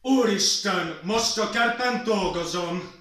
Úristen, most a kertben dolgozom!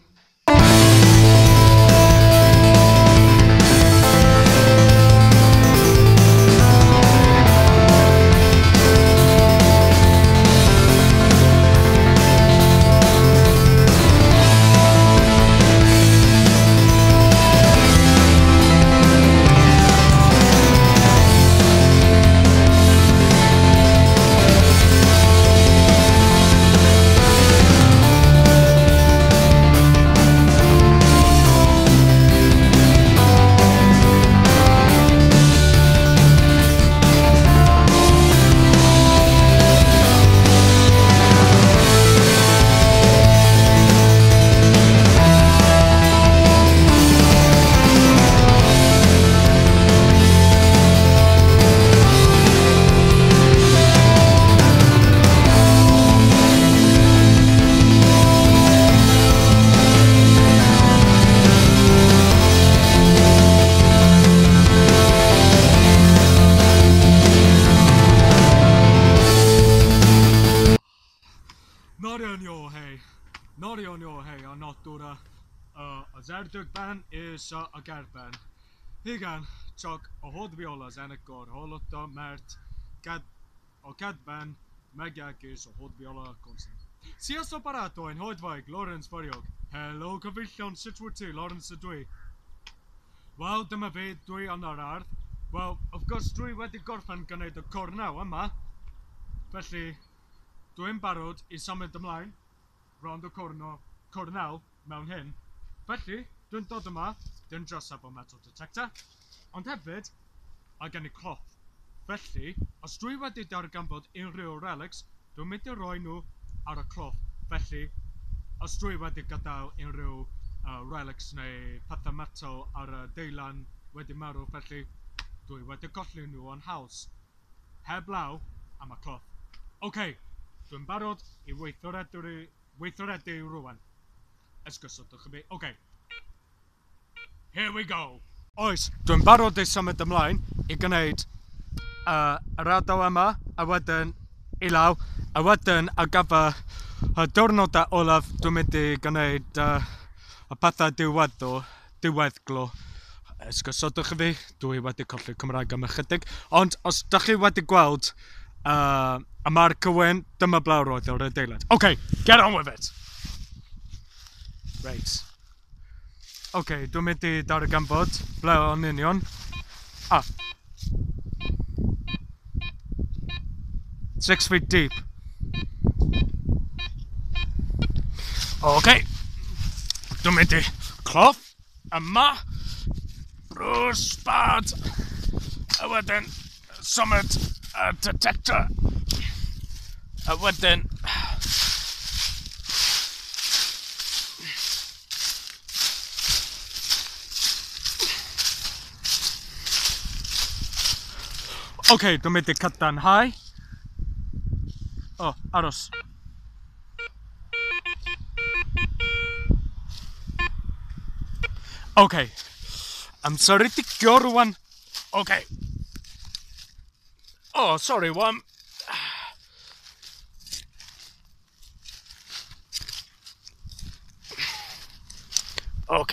Nagyon jó hely! Nagyon jó hely a Natura az erdőkben és a kertben. Igen, csak a Hódviola zenekar hallotta, mert a kertben megjelkés a Hódviola koncert. Sziasztok barátaim, hogy vagy? Lawrence vagyok. Hello cyfeillion, sut wyt ti? Lawrence ydw i. Wel, dyma fi, dwi yn yr ardd. Wel, of course dwi wedi gorffen gwneud y cornel yma. Felly, dwi'n barod i symud ymlaen rownd y cornel mewn hyn. Felly, dwi'n dod yma, dim just efo metal detector, ond hefyd, mae gen i cloth. Felly, os dwi wedi darganfod unrhyw relics, dwi'n mynd i roi nhw ar y cloth. Felly, os dwi wedi gadael unrhyw relics neu pethau metal ar y deilan wedi marw, felly dwi wedi colli nhw yn haws. Heb law am y cloth. OK, dwi'n barod i weithredu rwan. Esgusodwch i fi. OK. Here we go. Oes, dwi'n barod i symud ymlaen i gwneud yr ardal yma, a wedyn i law, a wedyn ar gyfer y diwrnodau olaf dwi'n mynd i gwneud y pethau diweddglo. Esgusodwch i fi, dwi wedi colli Cymraeg am ychydig, ond os dach chi wedi gweld y Marc Owen, dyma ble roedd yr adeilad. OK, get on with it! Reit. OK, dwi'n mynd i darganfod ble o'n union. Ah. 6 feet deep. OK. Dwi'n mynd i cloth yma. Brush pad. A wedyn symud y detector. A wedyn OK, dwi'n mynd i cadarnhau. O, aros. OK. Amser i digio rwan. OK. Oh, sorry, wan. OK.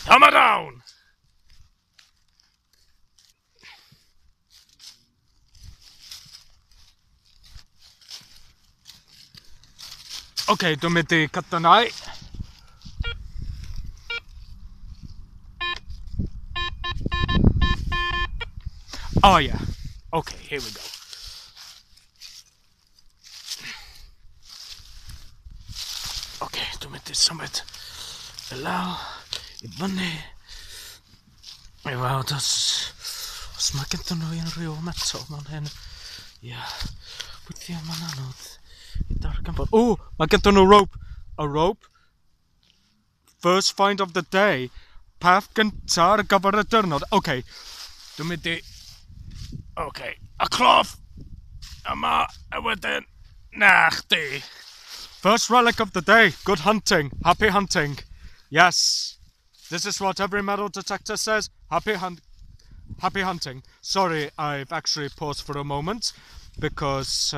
Hammer down! OK, dwi'n mynd i cadarnhau. Oh yeah. OK, here we go. OK, dwi'n mynd i symud i lawr, i fyny. I weld os Os mae gyda nhw unrhyw metal mewn hyn. Ie. Yeah. Weithiau mae'n anodd i darganfod. O, mae gyda nhw rope. A rope. First find of the day. Peth gyntaf ar gyfer y diwrnod. Oce. Okay. Dwi'n mynd i... Oce. Okay. A cloff! Yma, a wedyn... Na chdi. First relic of the day. Good hunting. Happy hunting. Yes. This is what every metal detector says. Happy hunting. Sorry, I've actually paused for a moment because...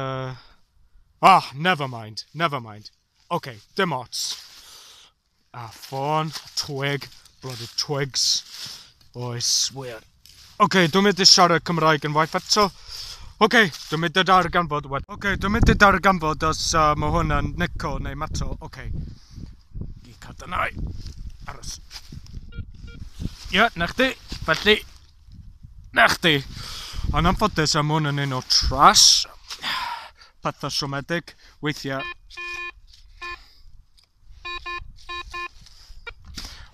never mind. Never mind. Okay, dim ots. Ah, ffôn, twig, bloody twigs. Oes, weird. Okay, dwi'n mynd i siarad Cymraeg yn waith eto. Okay, dwi'n mynd i darganfod... Okay, dwi'n mynd i darganfod os mae hwn yn nickel neu metal. Okay. I cadarnhau. Aros. Ie, yeah, na chdi. Felly, na chdi. Yn anffodus, am hwn yn un o trash. Pethau siomedig. Weithiau.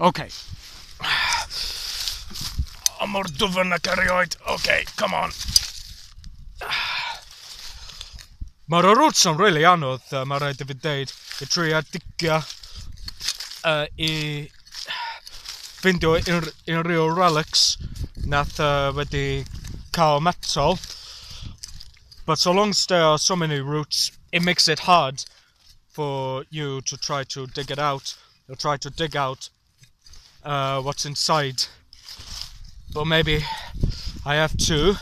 Okay. O mor dwfn ac erioed. Okay, come on. Mae'r roots yn really anodd, mae rhaid i fi deud, i trio digio i ffindio unrhyw relics nath wedi cael metal. But so long as there are so many roots, it makes it hard for you to try to dig it out, or try to dig out what's inside. But maybe I have to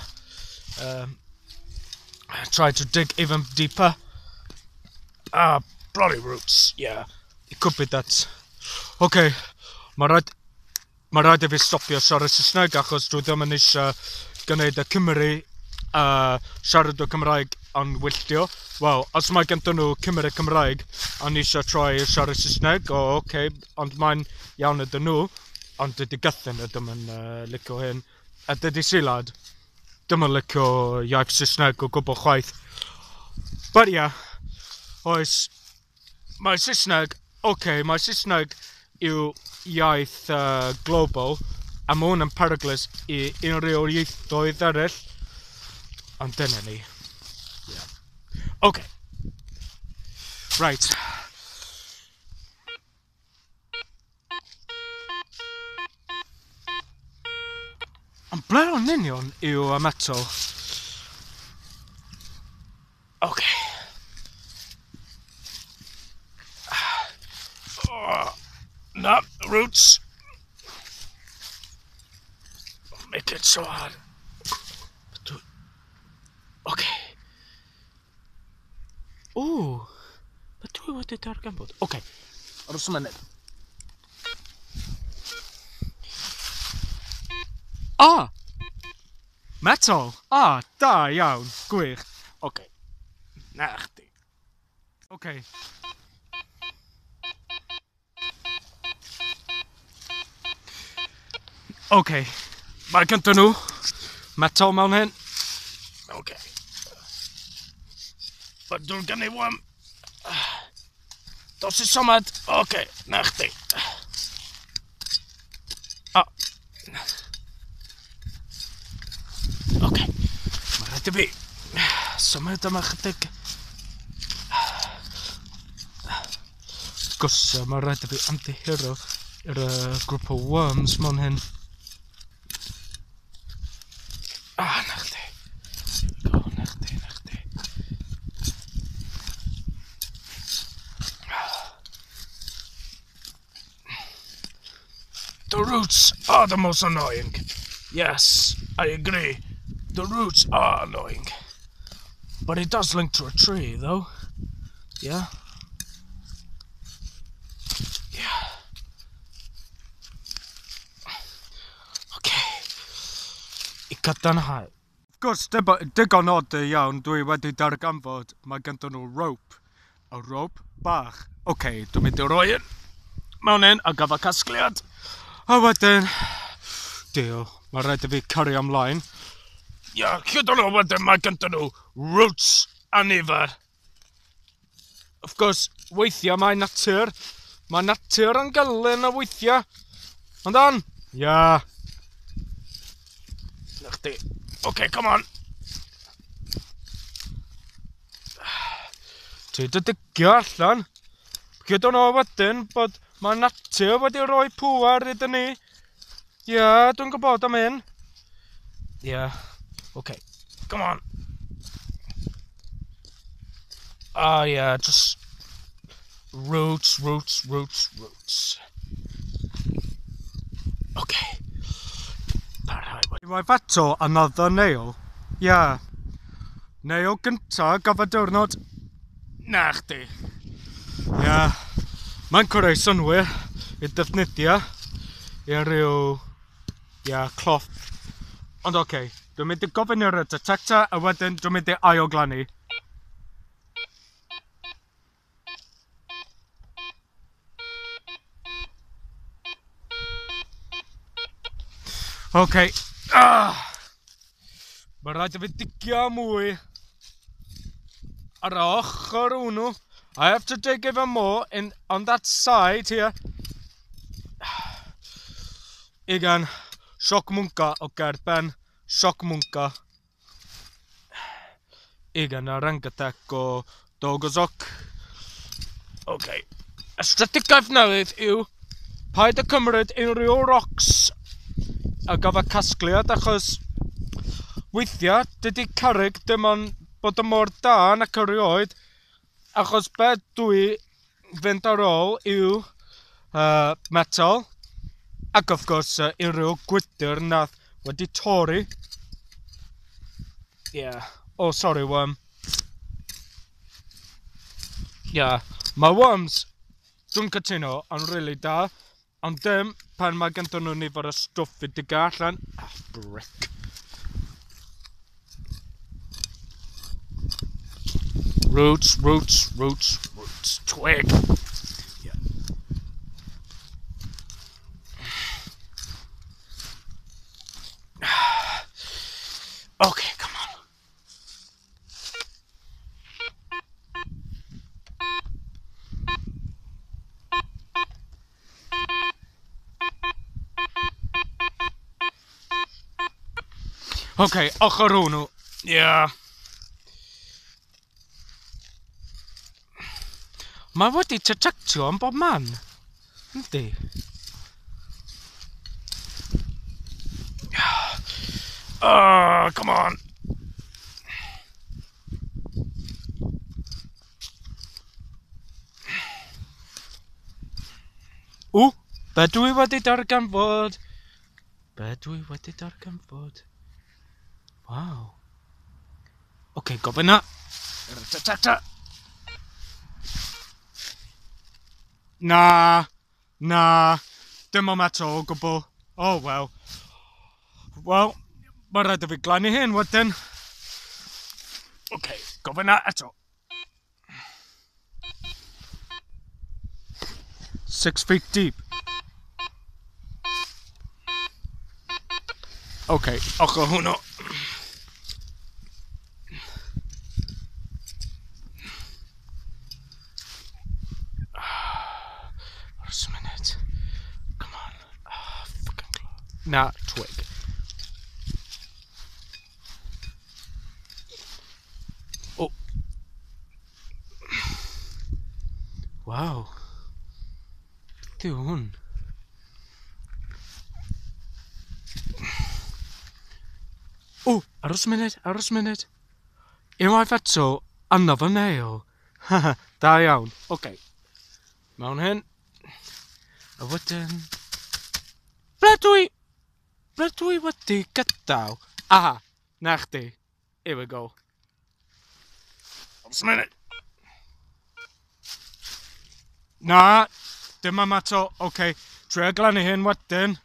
try to dig even deeper. Ah, bloody roots, yeah. It could be that. Okay, mae rhaid i fi stopio siarad Saesneg achos dwi ddim yn eisiau gwneud y Cymru siarad o Cymraeg yn wylltio. Wel, os mae gen nhw Cymru Cymraeg ond eisiau troi i siarad Saesneg, o oh, okay, ond mae'n iawn ydyn nhw, ond dydy Gethin ddim yn licio hyn. A dydy Silad ddim yn licio iaith Saesneg o gwbl chwaith. But yeah, oes, mae Saesneg, okay, mae Saesneg yw iaith global, a mae hwn yn peryglus i unrhyw ieithoedd eraill. Ond dyna ni. Yeah. Okay. Right. Ond ble o'n union yw y metal? Okay. Oh, na, roots. Make it so hard. Okay. Ooh, but dwi wedi darganfod. Okay, aros y munud. Ah! Metal! Ah, da iawn. Gwych. Okay. Na chdi. Okay. Okay. Mae gyda nhw metal mewn hyn. Okay. Mae dŵr gen i wam. Dos i symud. Okay, na chdi. Ah. Okay. Mae rhaid i fi symud yma chydig. Wrth gwrs, mae rhaid i fi ymddiheuro i'r grŵp o worms mewn hyn. Ah, na chdi. Go, na chdi, na chdi. The roots are the most annoying. Yes, I agree. The roots are annoying. But it does link to a tree, though. Yeah? Yeah. Okay. I gadarnhau. Of gwrs, digon od iawn, dwi wedi darganfod mae ganddyn nhw rope. A rope bach. Okay, dwi'n mynd i roi un mewn un ar gyfer casgliad. A wedyn, dio, mae rhaid i fi cario ymlaen. Ia, hyd yn oed wedyn mae ganddyn nhw roots anifer. Of course, weithiau mae natur. Mae natur yn gyllyn o weithiau. Ond an? Ia. Na chdi. Okay, come on. Ti dy digio allan. Gyda nhw wedyn bod mae natur wedi rhoi pŵer iddyn ni. Ie, yeah, dwi'n gwybod am hyn. Ie, yeah. Okay, come on. Ah, yeah, just roots, roots, roots, roots. Okay. Parhau. Unwaith eto, another nail. Yeah. Nail gynta gaf y diwrnod. Na chdi. Yeah. Mae'n creu synnwyr i defnyddio i ryw, yeah, cloth. Ond oce, okay, dwi'n mynd i gofyn i'r detector a wedyn dwi'n mynd i ail-glannu. Okay. Ah. Mae rhaid i fi digio mwy ar y ochr hwnnw. I have to dig even more in on that side here. Igen, sok munka a kertben, sok munka. Igen, rengeteg dolgozok. Oce. Okay. Y strategaeth newydd yw paid â cymryd unrhyw rocks ar gyfer casgliad achos weithiau dydy cerrig dim ond bod yn mor da nac erioed achos be dwi fynd ar ôl yw metal ac of course unrhyw gwydr nath wedi torri. Yeah. Oh, sorry, worm. Yeah. Mae worms, dwi'n cytuno, yn really da. Ond dim pan mae ganddyn nhw nifer o stwff i digio allan. Ah, brick. Roots, roots, roots, roots. Twig. Yeah. Okay, come on. Okay, ochr hwnnw. Yeah. Mae wedi detectio yn bob man. Yndi. Oh, come on. Ww, be dwi wedi darganfod? Be dwi wedi darganfod? Waw. Oce, okay, gofyn na. Detector. Na, na, dim ond eto o gwbl. Oh, well. Wel, mae rhaid i fi glannu hyn wedyn. Oce, okay, gofyn na eto. 6 feet deep. Okay, ochr hwnnw. Just a minute. Come on. Oh, fucking claw. Na, twig. Oh. Wow. Beth yw hwn? O, aros munud, aros munud. Unwaith eto, another nail. Da iawn. Oce. Okay. Mewn hyn. A wedyn... Ble dwi wedi gadael? Aha, na chdi. Here we go. Aros munud. Na, dim am eto. Oce, okay. Trio glannu hyn wedyn.